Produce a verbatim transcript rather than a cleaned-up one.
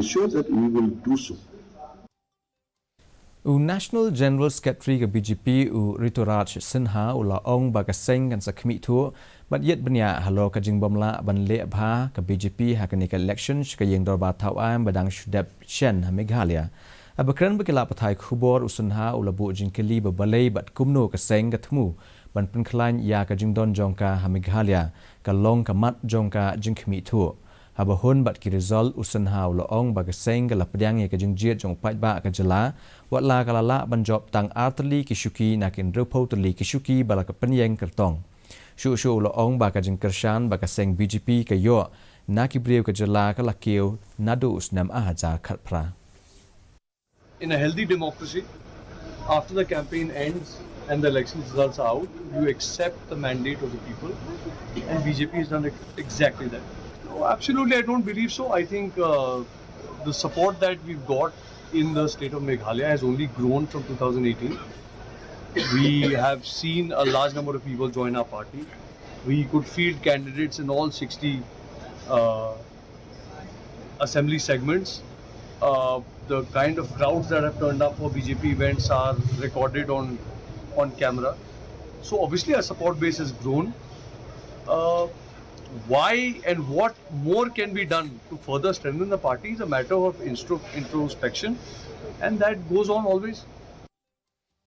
Sure that we will do so. U National General Secretary ka B J P u Rituraj Sinha u la ong ba ka seng kan sa khmih thuh bad ïit bniah halor ka jingbym lah ban leh bha ka B J P ha kane ka election sha ka ïing dorbar thaw aiñ ba dang shu dep shen ha Meghalaya. Haba kren bad ki lad pathai khubor u Sinha u la buh jingkylli ba balei bad kumno ka seng ka thmu ban pynkhlaiñ ïa ka jingdon jong ka ha Meghalaya, ka long ka mat jong ka jingkhmih thuh. Haba hun bad ki result u Sinha u la ong ba ka seng ka la pdiang ïa ka jingjied jong u paidbah ka jylla, watla ka la lah ban jop tang ar tylli ki shuki na ki hynriewphew tylli ki shuki ba la ka pynïeng kyrtong. Shuh shuh u la ong ba ka jingkyrshan ba ka seng B J P ka ïoh na ki briew ka jylla ka la kiew naduh u snem ar hajar khatphra. In a healthy democracy, after the campaign ends and the election results are out, you accept the mandate of the people, and B J P has done ex- exactly that. No, absolutely, I don't believe so. I think uh, the support that we've got in the state of Meghalaya has only grown from two thousand eighteen. We have seen a large number of people join our party. We could field candidates in all sixty uh, assembly segments. Uh, the kind of crowds that have turned up for B J P events are recorded on on camera. So obviously, our support base has grown. Uh, why and what more can be done to further strengthen the party is a matter of instro- introspection, and that goes on always.